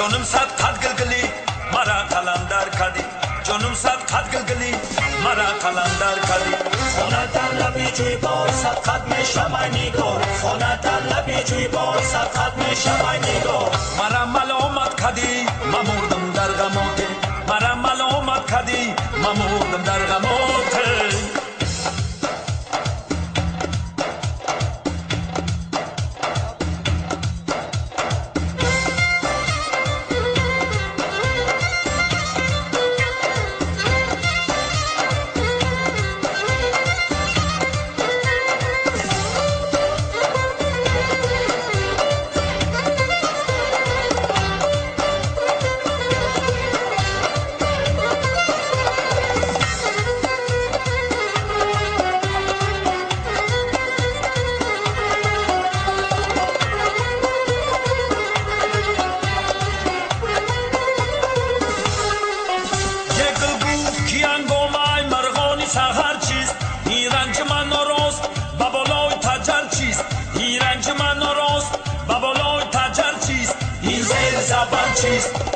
Ҷонум сад қад гилгили мара қаландар кади. Ҷонум сад қад гилгили мара қаландар кади. Хона дар лаби ҷӯйбор сад қад мешавай нигор. Хона дар лаби ҷӯйбор сад қад мешавай нигор. Мара маломат кади, ма мурдам дар ғамоте. Мара маломат кади, ма мурдам дар ғамоте.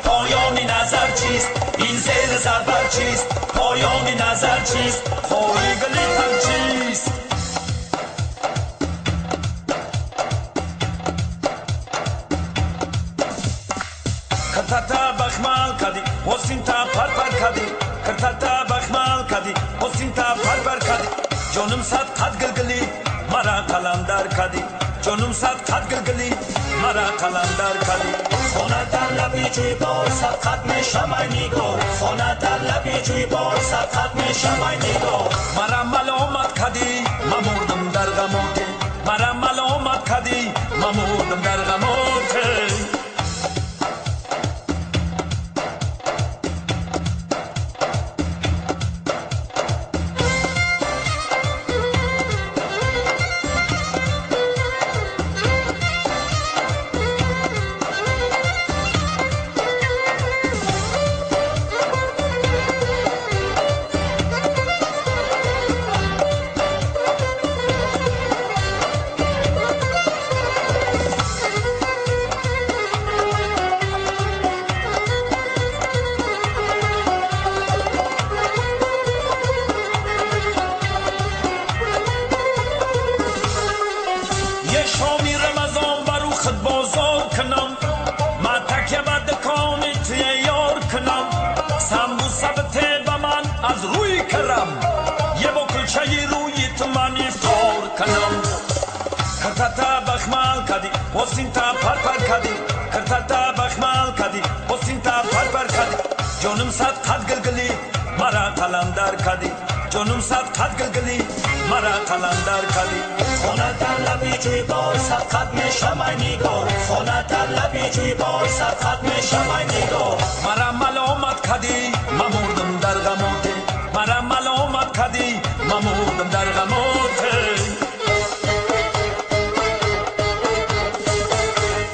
Поёни назар чист? Ин зери забар чист? Поёни назар чист? Хои гилитам чист? Киртата бахмал кади, ҳосинта парпар кади. Киртата бахмал кади, ҳосинта парпар кади. Ҷонум сад қад гилгили мара қаландар кади. Ҷонум сад қад гилгили мара қаландар кади. Хона дар лаби ҷӯйбор сад қад мешавай нигор. Хона дар лаби ҷӯйбор сад қад мешавай нигор. Мара маломат кади, ма мурдам дар ғамоте. Мара маломат кади, ма мурдам дар ғамоте. Киртата бахмал кади, ҳосинта парпар кади. Киртата бахмал кади, ҳосинта парпар кади. Ҷонум сад қад гилгили мара қаландар кади. Ҷонум сад қад гилгили мара қаландар кади. Хона дар лаби ҷӯйбор сад қад мешавай нигор. Хона дар лаби ҷӯйбор сад қад мешавай нигор. Мара маломат кади, ма мурдам дар ғамоте. Мара маломат кади, ма мурдам дар ғамоте.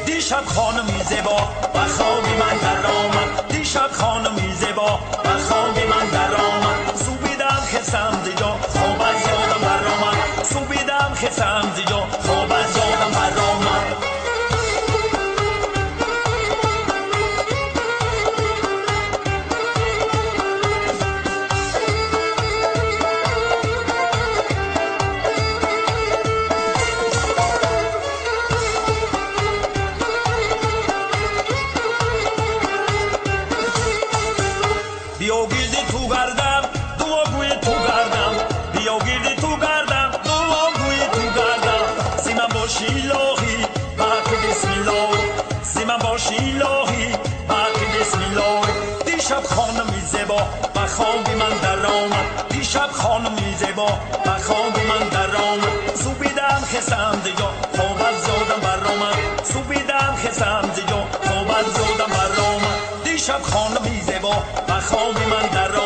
Дишаб хонуми зебо ба хоби ман даромад. Дишаб хонуми зебо ба хоби ман даромад. Субидам хесам зи ҷо, хоб аз ёдам баромад. Субидам хесам зи ҷо, хоб аз ёдам баромад. Дишаб хонуми зебо ба хоби ман даромад. Дишаб хонуми зебо ба хоби ман даромад. Субидам хесам зи ҷо, хоб аз ёдам баромад. Субидам хесам зи ҷо, хоб аз ёдам баромад. Дишаб хонуми зебо ба хоби ман даромад.